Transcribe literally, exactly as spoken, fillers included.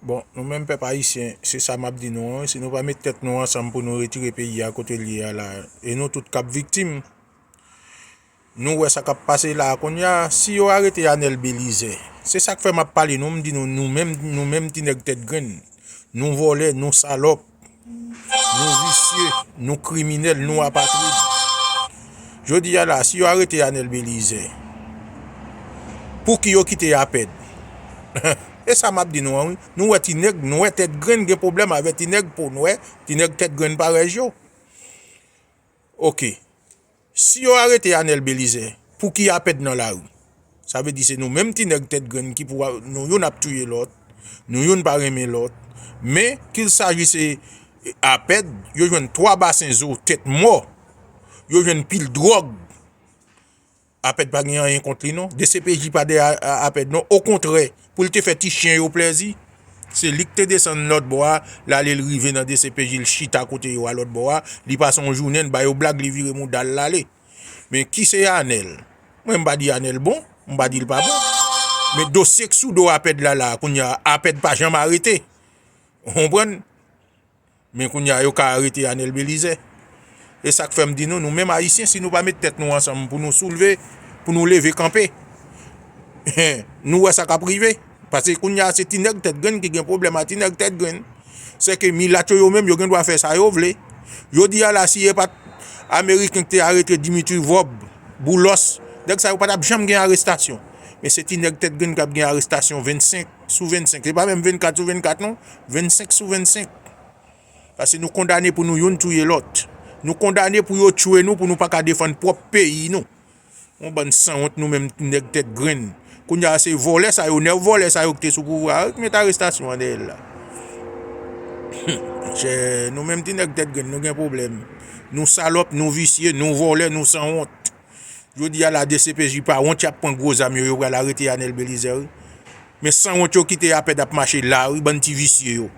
Bon, nou menm pèp ayisyen, se sa m ap di nou an, si nou pa met tèt nou ansanm pou nou retire peyi a kote l ye a la, e nou tout k ap viktim. Nou wè sa k ap pase la a kounye a, si yo arete Anèl Belizaire, se sa k fè m ap pale nou, m di nou, nou menm, nou menm ti nèg tèt grenn, nou vòlè, nou salòp, nou visye, nou kriminèl, nou apatrid. Jodi a la, si yo arete Anèl Belizaire, pou ki yo kite Apèd? E sa m ap di nou an, wi. Nou wè ti nèg, nou wè tèt grenn gen pwoblèm avè ti nèg po nwè, ti nèg tèt grenn parèy yo. Oke. Si yo arete Anèl Belizaire, pou ki Apèd nan lari? Sa vle di se nou menm ti nèg tèt grenn ki pou a-, nou youn ap touye lòt, nou youn pa renmen lòt. Men, kilsaji se Apèd, yo jwenn twa basen zo tèt mò, yo jwenn pil dwòg. Apèd pa gen anyen kont li non. D C P J pa dèyè a-, a-, Apèd non. Okontrè, pou l te fè ti chen yo plèzi, se li k te desann lòt bò a, l ale l rive nan D C P J, l chita kote yo a lòt bò a, li pase yon jounen, l ba yo blag, li vire mouda l, l ale. Men ki se Anèl? Mwen m pa di Anèl bon, m pa di l pa bon. Men dosye k sou do Apèd la la, kounye a, Apèd pa janm arete. Ou konprann? Men kounye a, yo ka arete Anèl Belizaire. E sa k fè m di nou, nou menm ayisyen, si nou pa met tèt nou ansanm pou nou soulve, pou nou leve kanpe, nou wè sa k ap rive. Paske kounye a, se ti nèg tèt grenn ki gen pwoblèm a ti nèg tèt grenn. Sèke milat yo, yo menm, yo gen dwa fè sa yo vle. Jodi a la, si e pa t Ameriken ki te arete Dimitri Vorbe, Boulos, nèg sa yo pa t ap janm gen arestasyon. Men se ti nèg tèt grenn k ap gen arestasyon vennsenk sou vennsenk. Se pa menm vennkat sou vennkat non, vennsenk sou vennsenk. Paske nou kondane pou nou youn touye lòt. Nou kondane pou yo tchwe nou, pou nou pa ka defann pwòp peyi nou. Yon bann sanwont nou menm nèg tèt grenn. Kounye a se vòlè sa yo, nèf vòlè sa yo ki te sou pouvwa a, ki met arestasyon an dèyè l la. Monchè, nou menm ti nèg tèt grenn, nou gen pwoblèm. Nou salòp, nou visye, nou vòlè, nou sanwont. Jodi a la, D C P J pa wont, y ap pran gwo zam yo, yo pral arete Anèl Belizaire, wi. Men sanwont yo kite Apèd ap mache la, wi, bann ti visye yo.